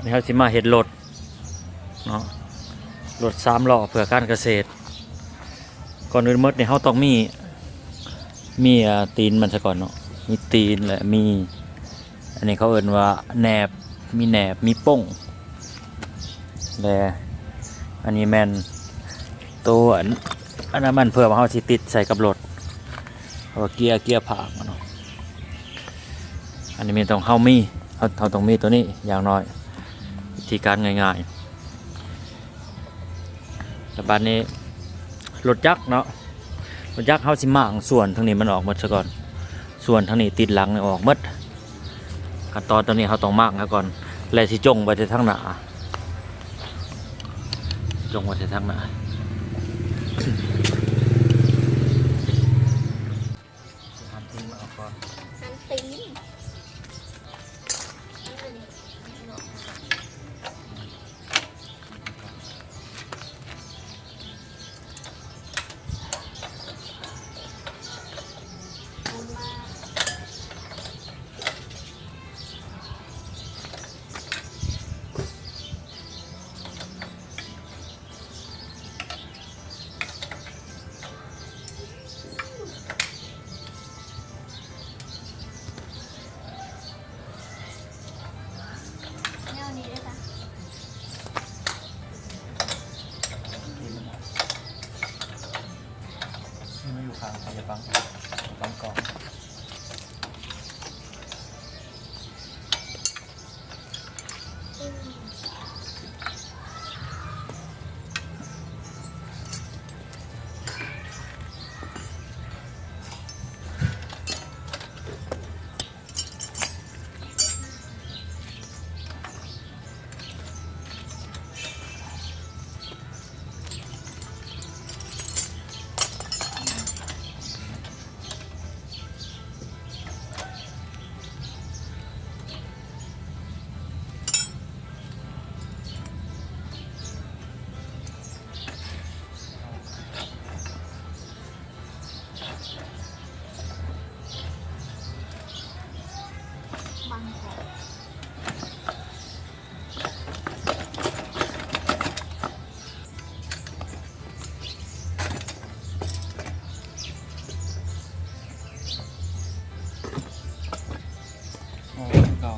ນີ້ເຮົາຊິມາເຮັດລົດເນາະ ລົດສາມລໍ້ເພື່ອການກະເສດ. ກ່ອນອື່ນໝົດນີ້ເຮົາຕ້ອງມີ ມີ ອ່າ ຕີນມັນຊະກ່ອນເນາະ ມີຕີນ ແລະ ມີ ອັນນີ້ເຂົາເອີ້ນວ່າແໜບ ມີແໜບ ມີປົ້ງ ແລະ ອັນນີ້ແມ່ນໂຕ ອັນ ອັນນ້ຳມັນເພື່ອວ່າເຮົາຊິຕິດໃສ່ກັບລົດ ເພາະວ່າເກຍ ເກຍຜາກເນາະ. ອັນນີ້ແມ່ນຕ້ອງ ເຮົາມີ ເຮົາ ເຮົາຕ້ອງມີໂຕນີ້ຢ່າງໜ້ອຍ ວິທີການງ່າຍໆ. ແລ້ວບາດນີ້ລົດຈັກເນາະ ລົດຈັກເຮົາຊິມ້າງສ່ວນທາງນີ້ມັນອອກໝົດຊະກ່ອນ ສ່ວນທາງນີ້ຕິດຫຼັງນີ້ອອກໝົດ. ຂັ້ນຕອນຕອນນີ້ເຮົາຕ້ອງມ້າງຊະກ່ອນ ແລະ ຊິຈົ່ງໄວ້ແຕ່ທາງໜ້າ ຈົ່ງໄວ້ແຕ່ທາງໜ້າ. ນີ້ມາຢູ່ຂ້າງ ຢ່າບັງ ບັງກ້ອງ. ເອົາຄືເກົ່າ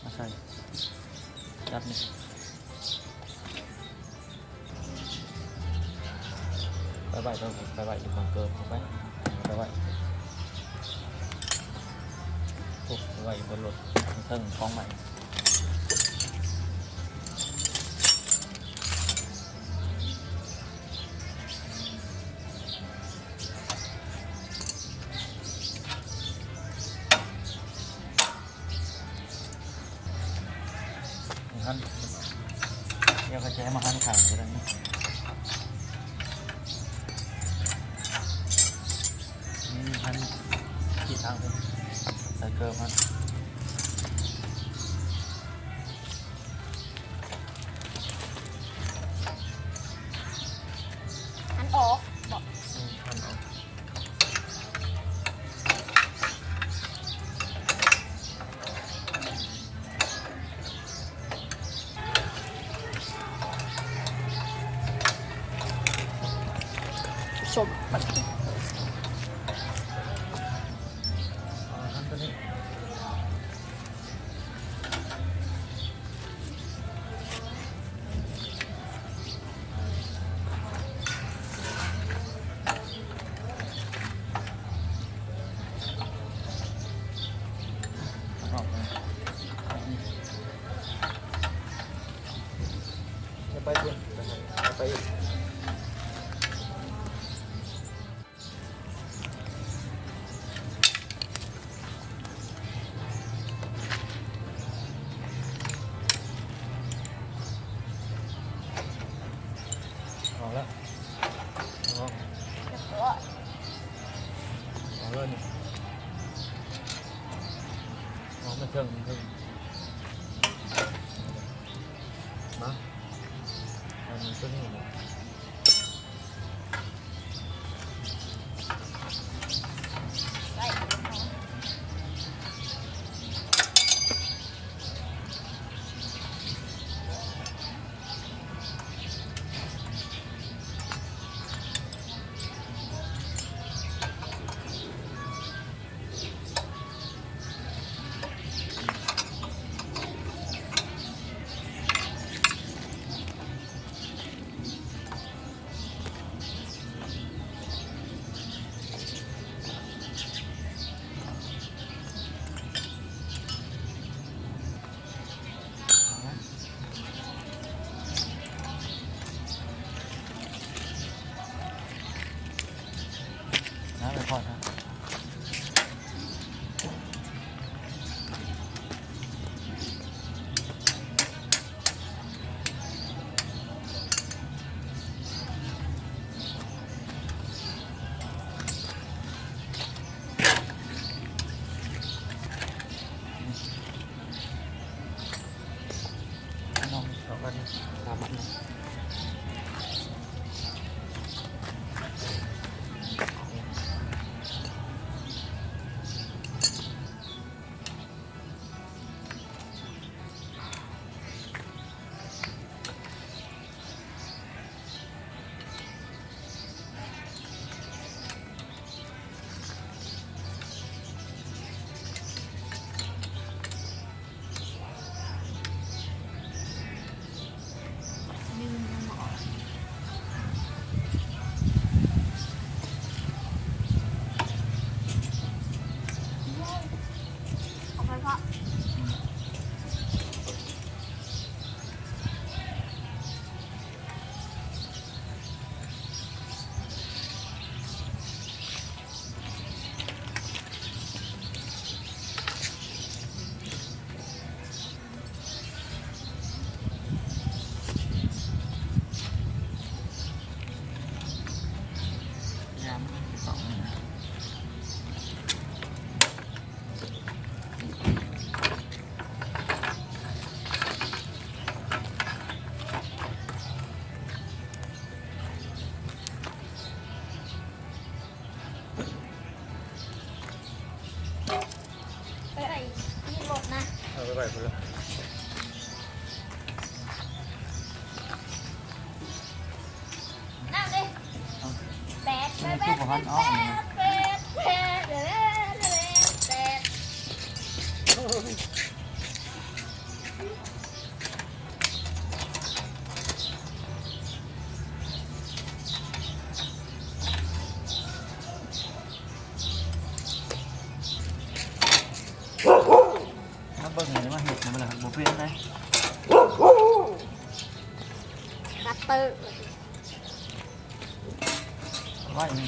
ມາໃສ່ ຈັບນີ້ ໄປໄວ້ ໄປໄວ້ຢູ່ໝ່ອງເກີບ ໄປໄວ້ ໄປໄວ້ ໄປໄວ້ຢູ່ບົນລົດ ເທິງຂອງໃໝ່. ຫັ້ນ ດຽວຂ້ອຍຈະໃຫ້ມາຫັນຂ້າງກໍໄດ້ນະ ນີ້ ນີ້ ຫັນທິດທາງເພິ່ນ ໃສ່ເກີບຫັ້ນ ຫັນອອກເບາະ ອືມ ຫັນອອກ. ສົມບັດນີ້ ຢ່າໄປພຸ້ນ ຢ່າໄປອີກ. ອອກແລ້ວ ອອກ ຮຽບຮ້ອຍ ອອກເລີຍນີ້ ອອກມາເທິງ ເທິງ ມາ ເອົາຕົວນີ້ ໄດ້. ໄວ້ພຸ້ນລະ ນັ້ນເດ້ ເອົາ ແປດ ແປດ ແປດ ແປດ ແປດ ແປດ ແປດ ແປດ ມາເບິ່ງໃຫ້ ມາເຮັດໃຫ້ມັນລະ ບໍ່ເປັນໃດ ຄັດເຕີ ໄວ້ນີ້